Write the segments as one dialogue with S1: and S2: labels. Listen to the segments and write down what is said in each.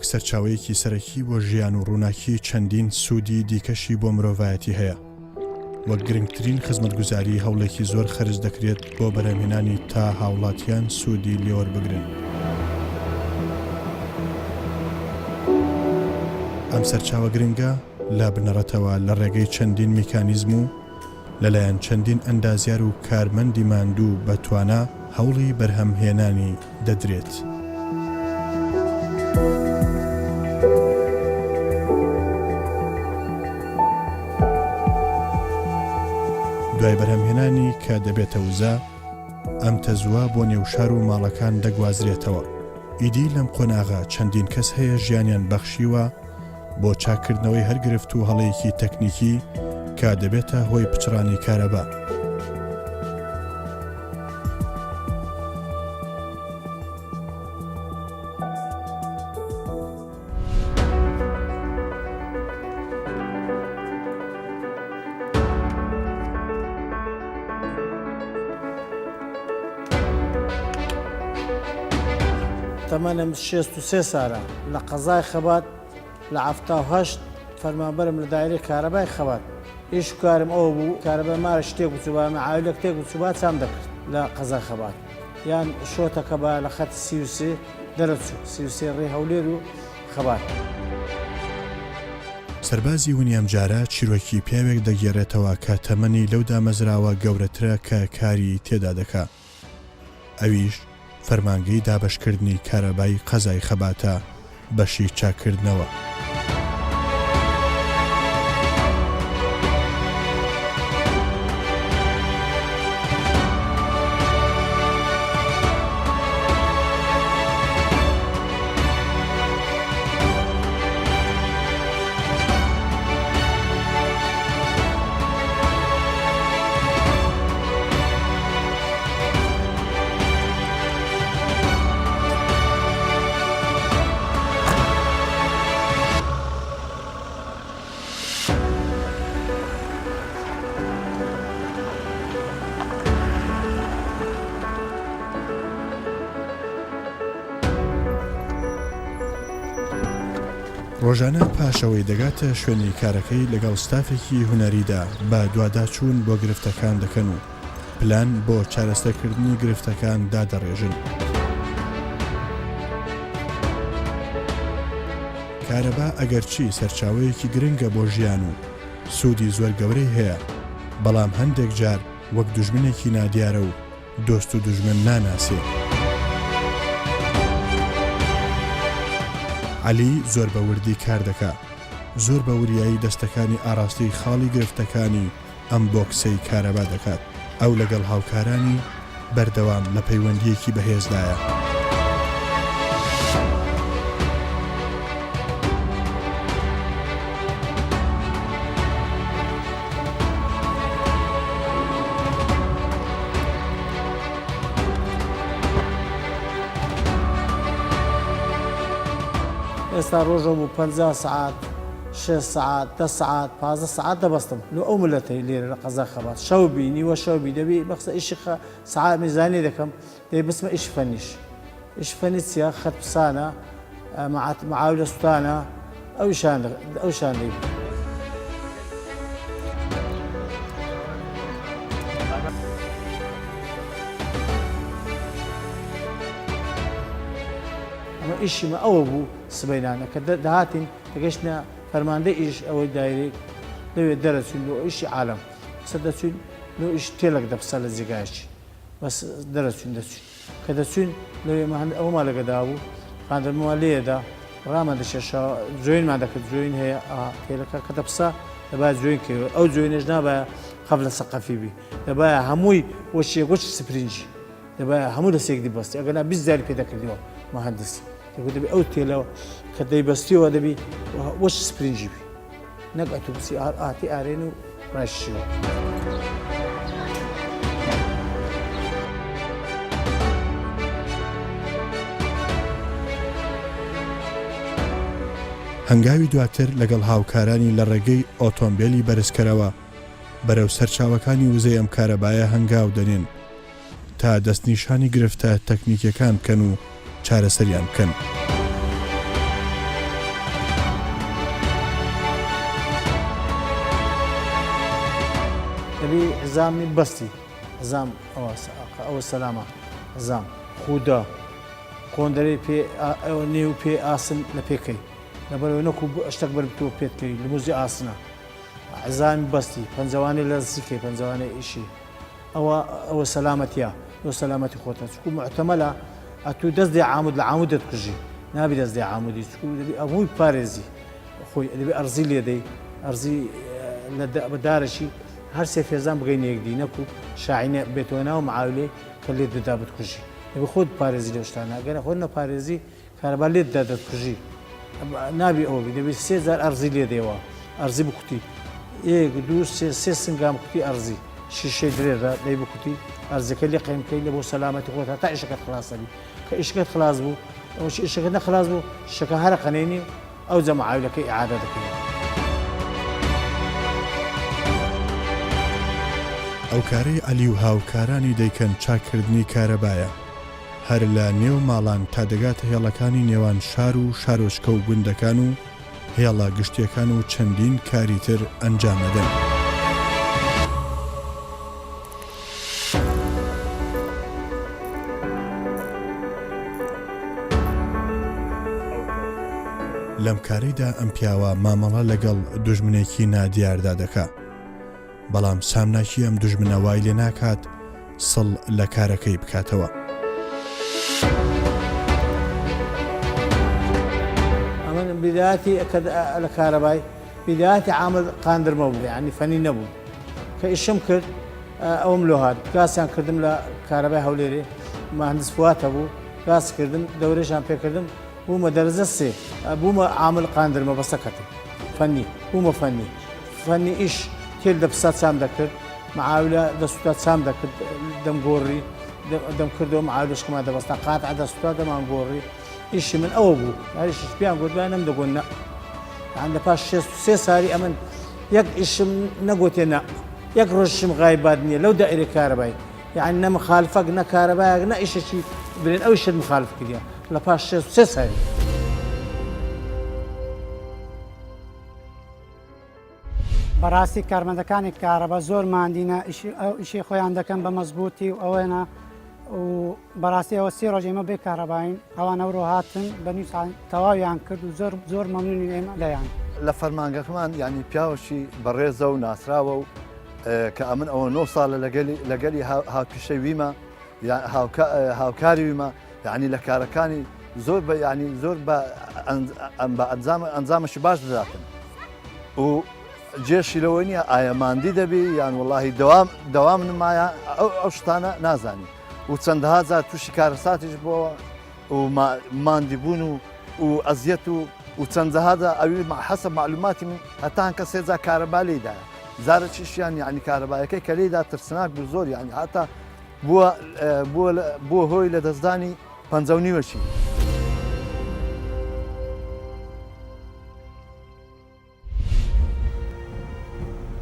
S1: وەک سەرچاوەیەکی سەرەکی بۆ ژیان و ڕووناکی چەندین سوودی دیکەشی بۆ مرۆڤایەتی هەیە. وەک گرنگترین خزمەتگوزاری هەوڵێکی زۆر خەرج دەکرێت بۆ بەرهەمهێنانی تا هاوڵاتیان سوودی لێوەربگرن. ئەم سەرچاوە گرنگە لە بنەڕەتەوە لە ڕێگەی چەندین میکانیزم و لەلایەن چەندین ئەندازیار و کارمەندی ماندوو بە توانا هەوڵی بەرهەمهێنانی دەدرێت. دوای بەرهەمهێنانی کە دەبێتە وزە، ئەم تەزووە بۆ نێو شار و ماڵەکان دەگوازرێتەوە. ئیدی لەم قۆناغە چەندین کەس هەیە ژیانیان بەخشیوە بۆ چاککردنەوەی هەر گرفت و هەڵەیەکی تەکنیکی کە دەبێتە هۆی پچڕانی کارەبا.
S2: تەمەنم 63 سالە لە قەزای خەبات لە 78 فەرمانبەرم لە دایرەی کارەبای خەبات ئیش و کارم ئەوە بوو کارەبای مارە شتێک بچووبا معاویلەک تێک بچووبا چام دەکرد لە قەزای خەبات یان شۆتەکە با لە خەتی 33 دەرەچوو 33 ڕێی هەولێر و خەبات.
S1: سەربازی ونی ئەمجارە چیرۆکی پیاوێک دەگێڕێتەوە کە تەمەنی لەو دامەزراوە گەورەترە کە کاری تێدا دەکا. ئەویش فەرمانگەی دابەشکردنی کارەبای قەزای خەباتە بەشی چاککردنەوە. ڕۆژانە پاش ئەوەی دەگاتە شوێنی کارەکەی لەگەڵ ستافێکی هونەریدا بە دواداچوون بۆ گرفتەکان دەکەن و پلان بۆ چارەسەرکردنی گرفتەکان دادەڕێژن. کارەبا ئەگەرچی سەرچاوەیەکی گرنگە بۆ ژیان و سوودی زۆر گەورەی هەیە، بەڵام هەندێک جار وەک دوژمنێکی نادیارە و دۆست و دوژمن ناناسێ. عەلی زۆر بە وردی کار دەکا. زۆر بە وریایی دەستەکانی ئاڕاستەی خاڵی گرفتەکانی ئەم بۆکسەی کارەبا دەکات. ئەو لەگەڵ هاوکارانی بەردەوام لە پەیوەندییەکی بەهێزدایە.
S2: ئێستا ڕۆژە بوو 50 سەعات شێست سەعات دە سەعات 15 سەعات دەبەستم لۆ ئەو ملەتەی لێرە لە قەزا خەبات شەو بی نیوە شەو بی دەبی بەخسە ئیشی خە سەعات میزانی دەکەم دەی بچمە ئیش فەنیش ئیش فەنی چیە خەت پسانە معاولە سوتانە ئەو ئیشان ئەو ئیشان دەی ئەمە ئیشی مە ئەوە بوو سبەینانە کە دەهاتین دەگەشتە فەرماندەی ئیش ئەوەی دایرەی لەوێ دەرەچوین لۆ ئیشی عالەم قسە دەچوین لۆ ئیش تێلەک دەپسا لە جێگایەکی بەس دەرەچوین دەچوین کە دەچوین لەوێ مە هەند ئەوەمان لەگە دابوو قاندرمەمان لێدا ڕامان دەکێشا جوێنمان دەکرد جوێن هەیە ئا تێلەکە کە دەپسا دەبایە جوێن کەوێ ئەو جوێنەش نابایە قەف لە سەقەفی بی دەبایە هەمووی وەچیە وەچ سپرینجی دەبایە هەموو لە سێکدی بەستی ئەگەر نا 20 جاری پێ دەکردیەوە مهندس دەگوت دەبی ئەو تێلە کە دەیبەستیەوە دەبی وەچ سپرینجی بی نەک ئەتوو بچی ئاتی ئارێن و ڕایشیەوە.
S1: هەنگاوی دواتر لەگەڵ هاوکارانی لە ڕێگەی ئۆتۆمبێلی بەرزکەرەوە بەرەو سەرچاوەکانی وزەی ئەم کارەبایە هەنگاو دەنێن تا دەستنیشانی گرفتە تەکنیکیەکان بکەن و چارەسەریان بکەن.
S2: دەبی عزامی بەستی عزام ئەوە سەلامە عزام خودا قۆندەرەی پێ ئەوە نێو پێ ئاسن لە پێکەی لەبەرەوە نەکو شتەک بەر تۆ پێت کەی لموزی ئاسنە عزامی بەستی پەنجەوانەی لە زیکەی پەنجەوانەی ئیشی ئەوە ئەوە سەلامەتیە لۆ سەلامەتی خۆتە چکو معتەمەلە ئەتوو دەست دێ عامود لە عامود دەتکوژی نابی دەست دێ عامودی چکو دەبی ئەبووی پارێزی خۆی دەبی ئەرزی لێدەی ئەرزی لە بە دارەکی هەر سێ فێزان بگەین یەکدی نەکو شاعینە بێتەوە ناو معاولەی کە لێت دەدا بتکوژی دەبی خۆت پارێزی لەو شتانە ئەگەر خۆت نەپارێزی کارەبا لێت دا دەتکوژی نابی ئەوە بی دەبی سێ جار ئەرزی لێ دێوە ئەرزی بکوتی یەک دوو سێ سێ سنگام کوتی ئەرزی شیشەی درێژە دەی بکوتی ئەرزەکە لێ قەیم بکەی لە بۆ سەلامەتی خۆت هەتا ئیشەکەت خلاصەبی کە ئیشەکەت خلاص بوو ئەوش ئیشەکەت نەخلاص بوو شەکە هەرە قەنێنی ئەو جەمعاویلەکە ئیعادە دەکەین.
S1: ئەو کارەی عەلی و هاوکارانی دەیکەن چاککردنی کارەبایە. هەر لە نێو ماڵان تا دەگاتە هێڵەکانی نێوان شار و شارۆچکە و گوندەکان و هێڵە گشتیەکان و چەندین کاری تر ئەنجام ئەدەن. لەم کارەیدا ئەم پیاوە مامەڵە لەگەڵ دوژمنێکی نادیاردا دەکا. بەڵام سامناکی ئەم دوژمنە وای لێ ناکات سڵ لە کارەکەی بکاتەوە.
S2: ئەمن بیدایەتی کە لە کارەبای بیدایەتی عامل قاندرمە بوو یعنی فەنی نەبوو کە ئیشم کرد ئەوم لۆ هات گاسیان کردم لە کارەبای هەولێرێ مهندس فوات هەبوو گاس کردم دەورێشان پێکردم بوومە دەرەجە سێ بوومە عامل قاندرمە بەسەکەتم فەنی بوومە فەنی فەنی ئیش تێل دەپسا چام دەکرد معاولە دەسوتا چام دەکرد دەمگۆڕی دەمکردەوە معاولشکمان دەبەستا قاتع دەسوتا دەمان گۆڕی ئیشی من ئەوە بوو هەریش پیان گوت نەم دەگۆن نە یان لە پاش 63 ساری ئەمن یەک ئیشم نەگوتێ نە یەک ڕۆژشم غایبات نییە لەو دائرە کارەبای یعنی نە مخالفەک نە کارەبایەک نە ئیشێکی برێن ئەو شت مخالف کردە لە پاش 63 ساری.
S3: بەڕاستی کارمەندەکانی کارەبا زۆر ماندینە ئەو ئیشی خۆیان دەکەن بە مەزبوتی و ئەوەیانە و بەڕاستی ئەوە سێ ڕۆژ ئێمە بێ کارەباین ئەوان ئەوڕۆ هاتن بە نیو ساعت تەواویان کرد و زۆر زۆر مەمنونین ئێمە لێیان.
S4: لە فەرمانگەکەمان یانی پیاوەکی بەڕێزە و ناسراوە و کە ئەمن ئەوە نۆ ساڵە لەگەلی لەگەلی هاوپیشەی ویمە هاوکاری ویمە یعنی لە کارەکانی زۆر بە یعنی زۆر بە بە ئەنجام ئەنجامەشی باش دەداتن و جێشی لەوە نییە ئایا ماندی دەبی یان وڵی دەوام دەوام نمایە ئەو ئەو شتانە نازانی و چەندەها جار تووشی کارەساتیش بۆ و ماندی بوون و و ئەزیەت و و چەندەهادا ئەوی حەسە معلوماتی من هەتان کە سێجا کارەبا لێدا زارەکیشیان یعنی کارەبایەکەی کە لێدا ترسناک بوو زۆر یعنی هەتا بووە بووە بووە هۆی لەدەستدانی پەنجە و نیوەکی.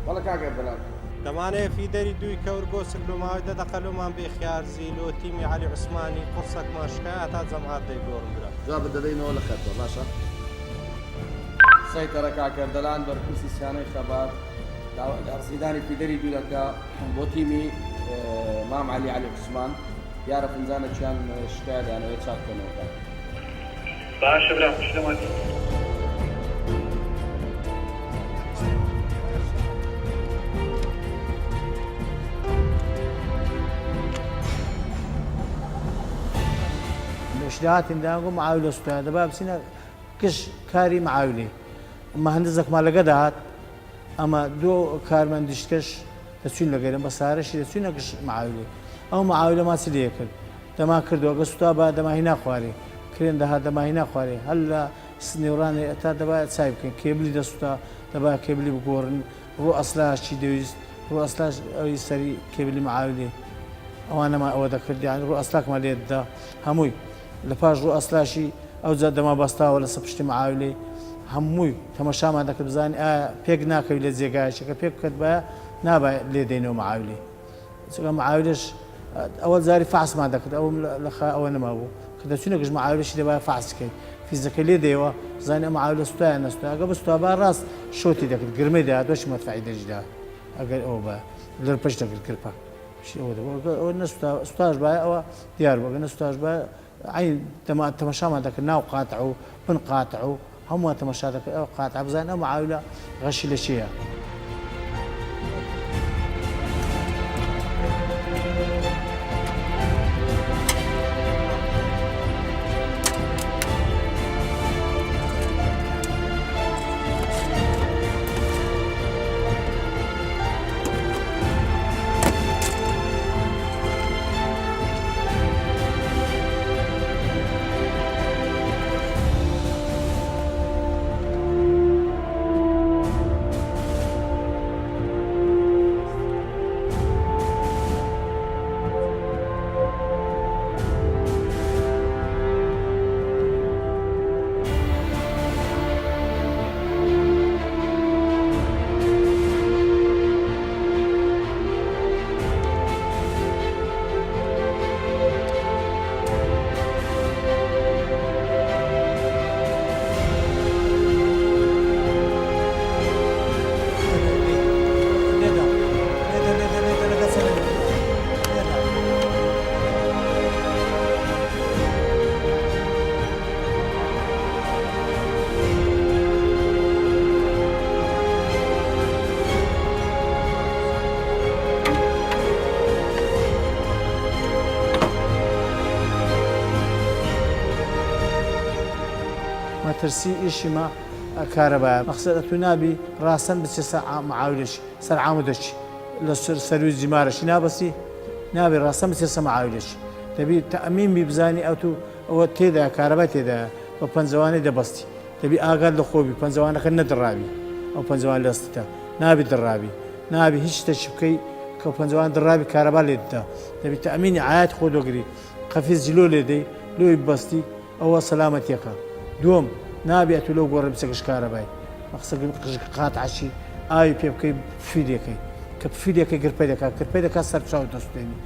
S5: بەڵێ کاک ئەردەلان.
S6: دەمانەوێ feeder ی دووی کەور گۆسک لۆ ماوەی دە دەقە لۆمان بێ خیارزی لۆ تیمی عەلی عوسمانی قوڕسەکمان شکا هەتا جەمعات دەیگۆڕم برا.
S5: جوابت دەدەینەوە لە خەتە باشە. سەیتەرە کاک ئەردەلان بەرپرسی سیانەی خەبات داوای لە ئەرزیدانی feeder ی دوو دەکا بۆ تیمی مام عەلی عەلی عوسمان دیارە فنجانێکیان شکایە دەیانەوێت چاک کەنەوە کاک.
S7: باشە برام پشتەوانی.
S2: مشداتن داگو معاولە سوتایە دەبا بچینە کش کاری معاولێ مهندزەکمان لەگە دەهات ئەمە دوو کارمەندیشکەش دەچوین لەگەرم بە سارەشی دەچوینە گشت معاولێ ئەو معاولە ما چ لێ کرد دەما کردەوە گە سوتا بە دەما هینا خوارێ کرێن دەهات دەما هینا خوارێ هەر لە سنێوڕانێ ئەتا دەبا چای بکەین کێبلی دەسوتا دەبا کێبلی بگۆڕن ڕوو ئەسلاش چی دەویست ڕوو ئەسلاش ئەوی سەری کێبلی معاولێ ئەوانەمان ئەوە دەکرد یان ڕوو ئەسلاکمان لێ دەدا هەمووی لە پاش ڕوو ئەسلاشی ئەوجا دەما بەستاوە لەسە پشتی معاولەی هەمووی تەمەشامان دەکرد بزانین ئایا پێک ناکەوی لە جێگایەکی کە پێک بکەت باە نابا لێ دەینەوە معاولەی چونکە معاولەش ئەوە جاری فاسمان دەکرد ئەوم لە خا ئەوە نەمابوو کە دەچوونە گشت معاولەشی دەبا فاس بکەین فیزەکە لێ دەیەوە زانین ئەم معاولە سوتایە نەسوتا ئەگە بسوتا با ڕاست شۆتی دەکرد گرمەی دەهات وەشی مەدفەعی دەژیدا ئەگەر ئەوە بە. لەرپەش دەکرد کرپە ئەوە دەبوو ئەوە نەسوتا سوتاش بایە ئەوە دیار بوو ئەگەر نەسوتاش بایە عەین تەما تەمەشامان دەکرد ناو قاتع و بن قاتع و هەمووان تەمەشا دەکرد ئەو قاتع بزانین ئەو معاولە غەشی لە چێیە. مەترسی ئیشی مە کارەبایە مەخسەر ئەتوو نابی ڕاستەن بچێ سەر معاولەکی سەر عامودەکی لە سەروی جیمارەکی نابەسی نابی ڕاستەن بچێ سەر معاولەکی دەبی تەئمین بی بزانی ئەتوو ئەوە تێدا کارەبای تێدایە بە پەنجەوانەی دەبەستی دەبی ئاگات لە خۆ بی پەنجەوانەکە نەدڕاوی ئەو پەنجەوان لەستتە نابی دڕاوی نابی هیچ شتێکی بکەی کە پەنجەوان دڕاوی کارەبا لێ دەدا دەبی تەئمینی عایەت خۆ دۆگری قەفیز جلۆ لێ دەی لۆی ببەستی ئەوە سەلامەتیەکە دووەم نابی ئەتوو لەو گۆڕی بچە گشت کارەبای مەقسە قژ قاتعەکی ئاوی پێ بکەی پفی لێکەی کە پفی لێکەی گرپەی دەکات کرپەی دەکات سەر چاو دەستێنی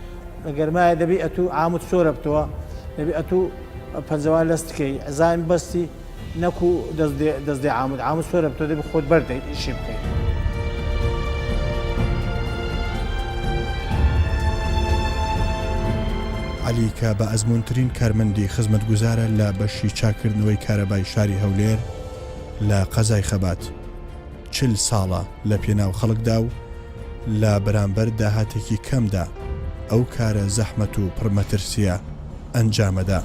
S2: لە گەرمایە دەبی ئەتوو عامود سۆرە بتەوە دەبی ئەتوو پەنجەوان لەست کەی عزایم بەستی نەکو دەست دێ عامود عامود سۆرە بتەوە دەبی خۆت بەردەی ئیشی بکەیت.
S1: عەلی کە بە ئەزموونترین کارمەندی خزمەتگوزارە لە بەشی چاککردنەوەی کارەبای شاری هەولێر لە قەزای خەبات، 40 ساڵە لە پێناو خەڵکدا و لە بەرامبەر داهاتێکی کەمدا ئەو کارە زەحمەت و پڕ مەترسییە ئەنجامەدا.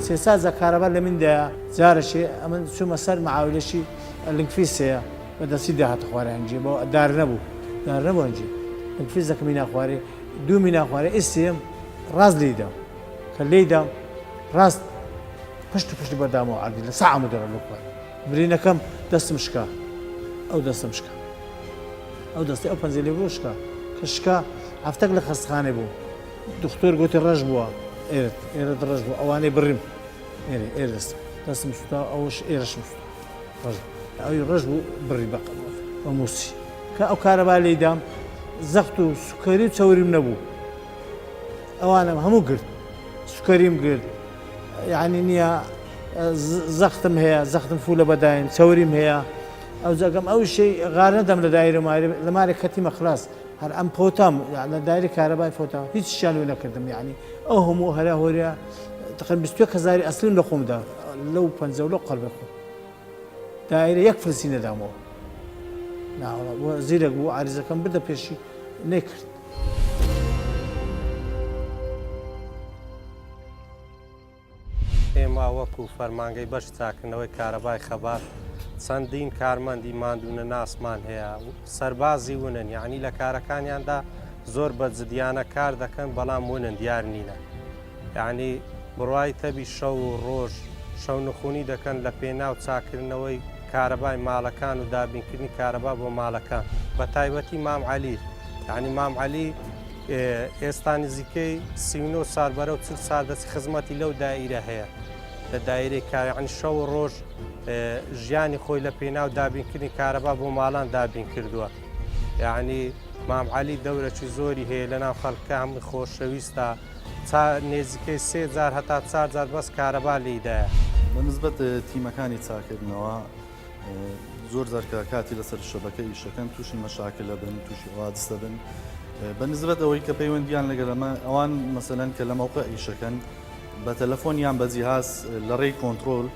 S2: سێسازە کارەبا لە مندایە جارەشێ ئەمن چوومە سەر معاولەشی لنگفیسەیە بە دەستی داهاتە خوارێ هەنجێ بۆ دار نەبوو دار نەبوو هەنجێ لنگفیزەکە مینا خوارێ دوو مینا خوارێ ئیسێم ڕاست لێی دام کە لێی دام ڕاست پشت و پشتی بەردامەوە عەردی لە سەعام و دەرە لۆ خوارێ برینەکەم دەستم شکا ئەو دەستم شکا ئەو دەستی ئەو پەنجە لێ بوو شکا کە شکا هەفتەک لە خەستخانەی بوو دکتۆر گوتی ڕەش بووە ئێرت ئێرت ڕەش بوو ئەوانەی بڕیم ئێرێ ئێرە دەستم دەستم سوتا ئەوش ئێرەشم سوتا ڕەش ئەوی ڕەش بوو بڕی بە بە موسی کە ئەو کارەبا لێدام زەخت و سوکەری و چەوریم نەبوو ئەوانم هەموو گرت سوکەریم گرت یعنی نییە زەختم هەیە زەختم فولە بەدایم چەوریم هەیە ئەو جەگەم ئەو شەی غار نەدەم لە دایرە ماری لە مارێک کەتیمە خلاص هەر ئەم فۆتام لە دایری کارەبای فۆتا هیچ شیان لێ نەکردم یعنی ئەو هەموو هەرا هۆریا تقریبا 21 هەزاری ئەسلیم لە خۆمدا لەو پەنجە و لەو قەلبی خۆم دایرە یەک فلسی نەدامەوە ناوەڵا بۆ زیرەک بوو عریزەکەم بردە پێشی نەیکرد.
S6: ئێمە وەکو فەرمانگەی بەش چاکردنەوەی کارەبای خەبات چەندین کارمەندی ماندوونەناسمان هەیە سەربازی ونن یعنی لە کارەکانیاندا. زۆر بە جدیانە کار دەکەن بەڵام ونن دیار نینە یعنی بڕای تەبی شەو و ڕۆژ شەونخونی دەکەن لە پێناو چاکردنەوەی کارەبای ماڵەکان و دابینکردنی کارەبا بۆ ماڵەکان بە تایبەتی مام عەلی یعنی مام عەلی ئێستا نزیکەی 39 سال بەرەو 40 سال دەچ خزمەتی لەو دائیرە هەیە لە دایرەی کار یعنی شەو و ڕۆژ ژیانی خۆی لە پێناو دابینکردنی کارەبا بۆ ماڵان دابین کردووە یعنی مام عەلی دەورەکی زۆری هەیە لە ناو خەڵکە هەمووی خۆشەویستە چا نێزیکەی سێ جار هەتا چار جار بەس کارەبا لێیدایە.
S8: بە نسبەت تیمەکانی چاکردنەوە زۆر جار کە کاتی لەسەر شەبەکە ئیشەکەن تووشی مەشاکل ئەبن تووشی حوادس ئەبن بە نسبەت ئەوەی کە پەیوەندیان لەگەل ئەمە ئەوان مەسەلەن کە لە مەوقع ئیشەکەن بە تەلەفۆن یان بە جیهاز لە ڕێی کۆنترۆل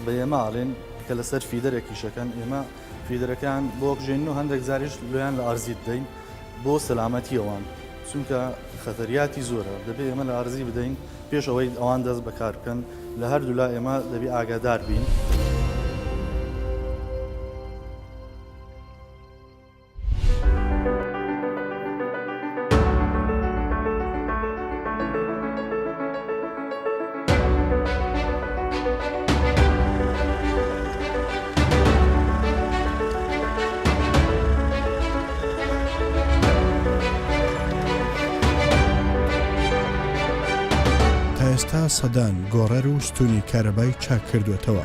S8: بە ئێمە ئەڵێن کە لەسەر feeder ێک ئیشەکەن ئێمە feeder ەکان بۆ ئەکژێنن و هەندێک جاریش لۆیان لە ئەرزی دەین بۆ سەلامەتی ئەوان چونکە خەتەریاتی زۆرە دەبێ ئێمە لە ئەرزی بدەین پێش ئەوەی ئەوان دەست بەکار بکەن لە هەردوولا ئێمە دەبی ئاگادار بین.
S1: تا ئێستا سەدان گۆڕەر و ستوونی کارەبای چاک کردووەتەوە.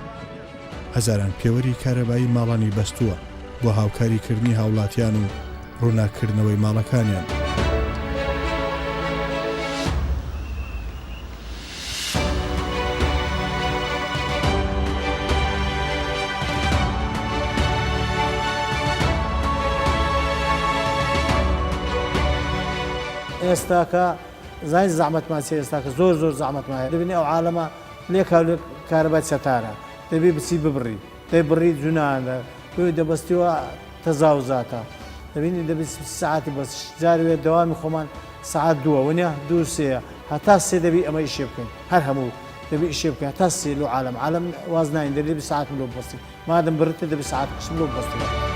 S1: هەزاران پێوەری کارەبایی ماڵانی بەستووە بۆ هاوکاریکردنی هاوڵاتیان و ڕووناککردنەوەی ماڵەکانیان.
S2: ئێستاکە زانی زەحمەتمان چیە ئێستاکە زۆر زۆر زەحمەتمان هەیە دەبینی ئەو عالەمە لێکاو لێک کارەبای چەتارە دەبی بچی ببڕی دەیبڕی جونانە بۆیە دەبەستیوە تەزاوزاتە دەبینی دەبی سەعاتی بەس جار وێ دەوامی خۆمان سەعات دووە ونیە دوو سێیە هەتا سێ دەبی ئەمە ئیشێ بکەین هەر هەموو دەبی ئیشێ بکەین هەتا سێ لۆ عالەم عالەم واز ناین دەبی سەعاتم لۆ ببەستی مادەم بڕتە دەبی سەعات قسم لۆ ببەستی.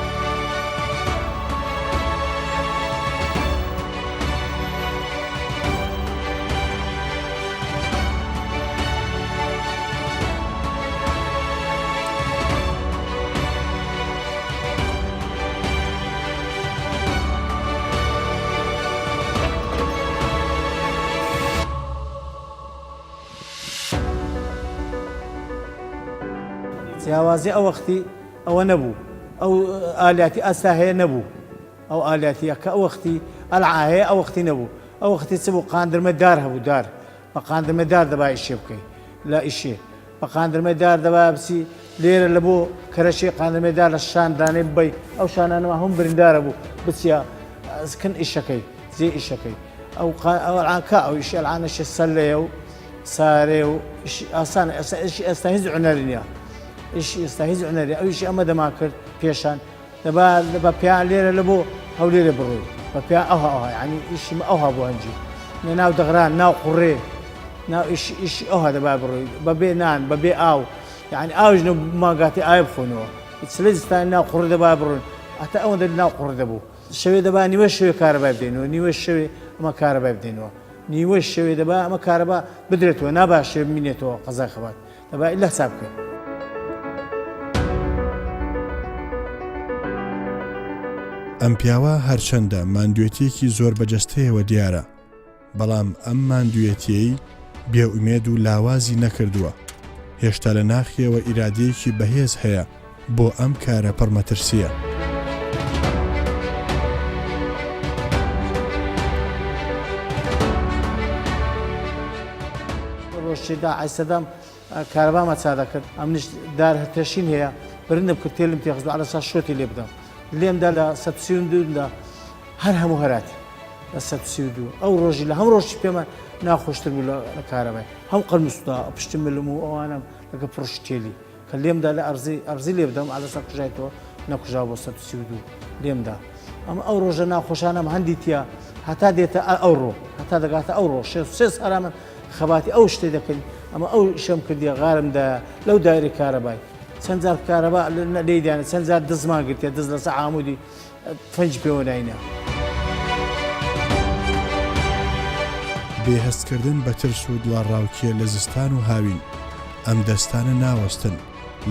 S2: جیاوازی ئەو وەختی ئەوە نەبوو ئەو ئالیاتی ئەستا هەیە نەبوو ئەو ئالیاتیە کە ئەو وەختی ئەلعا هەیە ئەو وەختی نەبوو ئەو وەختی چ بوو قاندرمە دار هەبوو دار بە قاندرمە دار دەبا ئیشێ بکەی لە ئیشێ بە قاندرمەی دار دەبایە بچی لێرە لە بۆ کەرەشێ قاندرمەی دار لە شان دانەی ببەی ئەو شانانەوە هەم بریندارە بوو بچیە کن ئیشەکەی جێ ئیشەکەی ئەو ئەو ئەو ئیشی ئەلعانەشێ سەلەیە و سارێ و ئاسان ئێستا ئیشی ئێستا هیچ عونەری نییە ئیشی ئێستا هیچ عونەری ئەو ئیشی ئەمە دەما کرد پێشان دەبا بە پیا لێرە لە بۆ هەولێرێ بڕۆی بە پیا ئەوها ئەوها یعنی ئیشی مە ئەوها بۆ هەنجی لە ناو دەغران ناو قوڕێ ناو ئیشی ئیشی ئەوها دەبا بڕۆی بە بێ نان بە بێ ئاو یعنی ئاویش نە ماگاتی ئاوێ بخۆنەوە چلە زستان ناو قوڕێ دەبا بڕۆن هەتا ئەوەندە ناو قوڕێ دەبوو شەوێ دەبا نیوە شەوێ کارەبای بدەینەوە نیوە شەوێ ئەمە کارەبای بدەینەوە نیوە شەوێ دەبا ئەمە کارەبا بدرێتەوە نابا شەوێ بمینێتەوە قەزای خەبات دەبا ئیلا حساب بکەین.
S1: ئەم پیاوە هەرچەندە ماندوێتیەکی زۆر بە جەستەیەوە دیارە، بەڵام ئەم ماندوێتیەی بێ ئومێد و لاوازی نەکردووە، هێشتا لە ناخیەوە ئیرادەیەکی بەهێز هەیە بۆ ئەم کارە پڕ مەترسیە.
S2: ڕۆژێ داعش سەدام کارەبامان چا دەکرد ئەمنیش دار هەتەشین هەیە برندم کرد تێلم تێخست عەلە سا شۆتی لێ بدەم لێم دا لە 132 دا هەر هەموو هەراتی لە 132 ئەو ڕۆژی لە هەم ڕۆژی پێمان ناخۆشتر بوو لە کارەبای هەم قەرمستا پشتی ملم و ئەوانم لەگە پڕش تێلی کە لێمدا لە ئەرزی ئەرزی لێ بدەم عەلە سا کوژایتەوە نەکوژا بۆ 132 لێمدا ئەمە ئەو ڕۆژە ناخۆشانەم هەندی تیا هەتا دێتە ئەوڕۆ هەتا دەگاتە ئەوڕۆ شێ سارا من خەباتی ئەو شتەی دەکەین ئەمە ئەو شەم کردیە غارم دایە لەو دایرەی کارەبای چەند جار کارەبا لێی دانە چەند جار دزمان گرتیە دز لەسەر عامودی فەنج پێوە ناینە.
S1: بێ هەستکردن بە ترس و دڵەڕاوکێ لە زستان و هاوین، ئەم دەستانە ناوەستن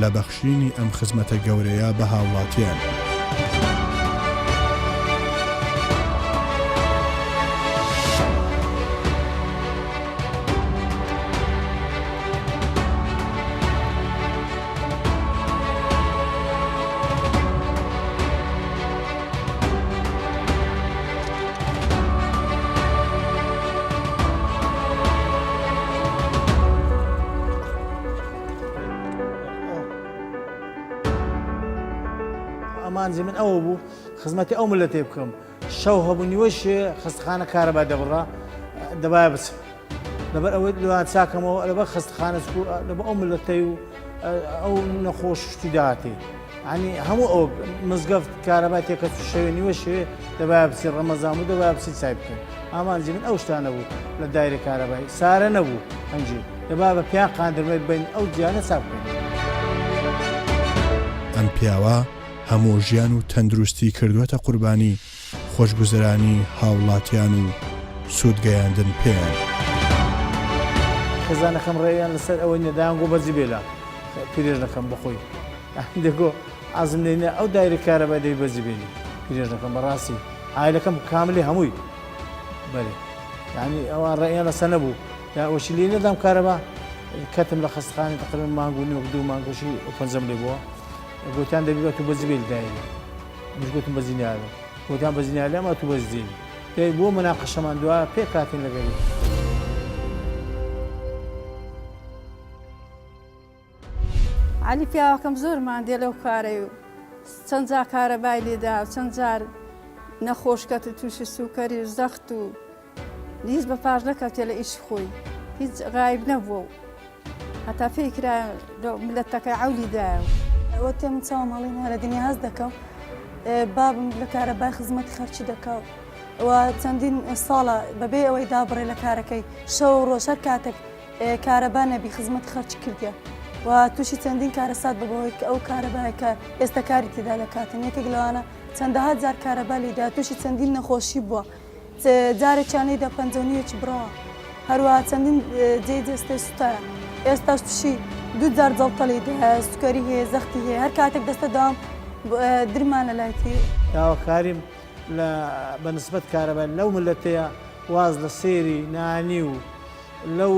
S1: لە بەخشینی ئەم خزمەتە گەورەیە بە هاوڵاتیان.
S2: ئامانجی من ئەوە بوو خزمەتی ئەو ملەتێ بکەم شەو هەبوو نیوەی شێ خەستخانە کارەبا دەبڕا دەبایە بچم لەبەر ئەوەی لەوان چاکەمەوە لەبەر خەستخانە لەبە ئەو ملەتەی و ئەو نەخۆش شتی داهاتێ ینی هەموو ئەو مزگەفت کارەبا تێکە شەوێ نیوە شوێ دەبا بچی ڕەمەزان و دەبا بچی چای بکەن ئامانجی من ئەو شتانە بوو لە دایرە کارەبای سارە نەبوو هەنجی دەبا بە پیان قاندرمەی بین ئەو جیانە چاک بکەین.
S1: ئەم پیاوە هەموو ژیان و تەندروستی کردووەتە قوربانی خۆشگوزەرانی هاوڵاتیان و سوود گەیاندن پێیان.
S2: خێزانەکەم ڕێیان لەسەر ئەوەی نیە دایان گۆ بەجی بێلە پیرێژنەکەم بەخۆی دەگۆ عەزم لێ نیە ئەو دایرە کارەبای دەبی بەجی بێلی پیرێژنەکەم بەڕاستی عایلەکەم کاملی هەمووی بەرێ یعنی ئەوان ڕێیان لەسەر نەبوو یا وەشی لێ نەدام کارەبا کەتم لە خەستخانە تقریبا مانگ و نیوەک دوو مانگ وەشی پەنجەم لێ بووە گوتیان دەبی بە تو بەجی بێلی دایرە منیش گوتم بەجی نایەڵم گوتیان بەجی نایەڵێ ئەما تو بەجی دێنی دەی بۆ مناقەشەمان دوا پێک هاتین لەگەری.
S9: عەلی پیاوەکەم زۆر ماندیە لەو کارەی و چەند جار کارەبای لێدا و چەند جار نەخۆش کەت و تووشی سوکەری و زەخت و هیچ بە پاش نەکەوتێ لە ئیشی خۆی هیچ غایب نەبووە و هەتا پێی کرا ملەتەکەی عەولی دایە.
S10: وەتێ من چاوم هەڵینا لە دنیا هەست دەکەم بابم لە کارەبای خزمەتی خەرچی دەکا و چەندین ساڵە بەبێ ئەوەی دابڕێ لە کارەکەی شەو و ڕۆژ هەر کاتێک کارەبا نەبی خزمەتی خەرچی کردیە و تووشی چەندین کارەسات بە بەهۆی کە ئەو کارەبایە کە ئێستا کاری تێدا دەکاتن یەکێک لەوانە چەندەها جار کارەبا لێدا تووشی چەندین نەخۆشی بووە جارێکیان لێیدا پەنجە و نیوێکی بڕاوە، هەروەها چەندین جێی جەستەی سوتایە، ئێستاش توشی دوو جار جەڵتە لێیدایە، سوکەری هەیە، زەختی هەیە، هەر کاتێک دەستە دەوام درمان لەلایتی.
S2: داواکاریم لە بە نسبەت کارەبا لەو ملەتەیە واز لە سێری نانی و لەو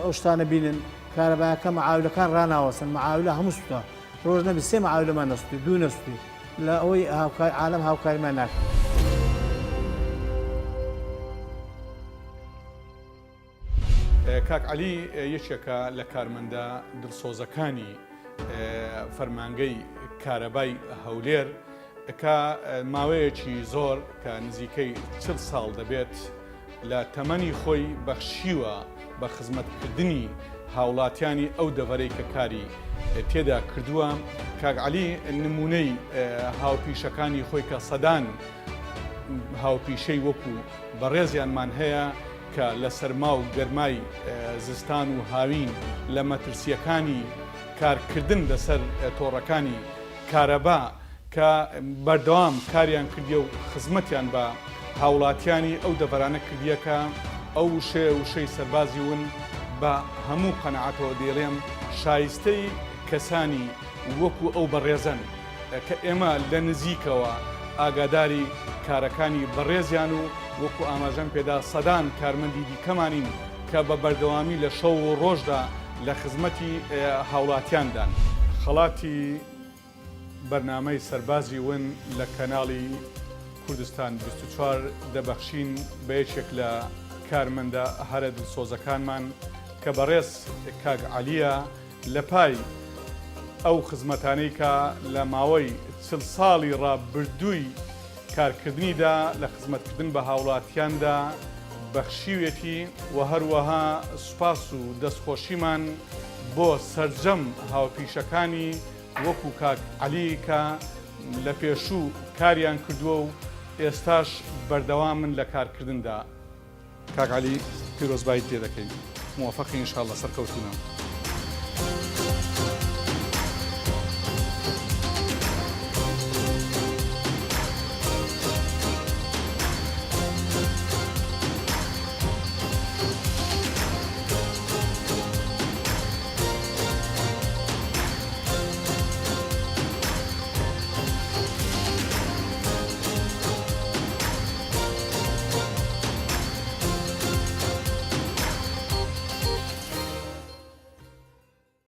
S2: ئەو شتانە بینن کارەبایەکە مەعاولەکان ڕاناوەستن مەعاولە هەموو سوتا ڕۆژ نەبی سێ مەعاولەمان نەسوتی دوو نەسوتی لە ئەوەی هاوکار عالەم هاوکاریمان ناکەن.
S11: کاک عەلی یەکێکە لە کارمەندە دڵسۆزەکانی فەرمانگەی کارەبای هەولێر کە ماوەیەکی زۆر کە نزیکەی چل ساڵ دەبێت لە تەمەنی خۆی بەخشیوە بە خزمەتکردنی هاوڵاتیانی ئەو دەڤەرەی کە کاری تێدا کردووە، کاک عەلی نموونەی هاوپیشەکانی خۆی کە سەدان هاوپیشەی وەکو بەڕێزیانمان هەیە کە لە سەرما و گەرمای زستان و هاوین لە مەترسییەکانی کارکردن لەسەر تۆڕەکانی کارەبا کە بەردەوام کاریان کردیە و خزمەتیان بە هاوڵاتیانی ئەو دەڤەرانە کردیە کە ئەو وشەیە وشەی سەربازی ون بە هەموو قەناعەتەوە دەیڵێم شایستەی کەسانی وەکو ئەو بەڕێزەن کە ئێمە لە نزیکەوە ئاگاداری کارەکانی بەڕێزیان و وەکو ئاماژەم پێدا سەدان کارمەندی دیکەمانین کە بە بەردەوامی لە شەو و ڕۆژدا لە خزمەتی هاوڵاتیاندان. خەڵاتی بەرنامەی سەربازی ون لە کەناڵی کوردستان 24 دەبەخشین بە یەکێک لە کارمەندە هەرە دڵسۆزەکانمان کە بەڕێز کاک عەلیە لە پای ئەو خزمەتانەی کە لە ماوەی چل ساڵی ڕابردووی کارکردنیدا لە خزمەتکردن بە هاوڵاتیاندا بەخشیوێتی و هەروەها سوپاس و دەستخۆشیمان بۆ سەرجەم هاوپیشەکانی وەکو کاک عەلی کە لە پێشوو کاریان کردووە و ئێستاش بەردەوامن لە کارکردندا. کاک عەلی پیرۆزبایت لێ دەکەین موفقی ان شاءاللە سەرکەوتوو.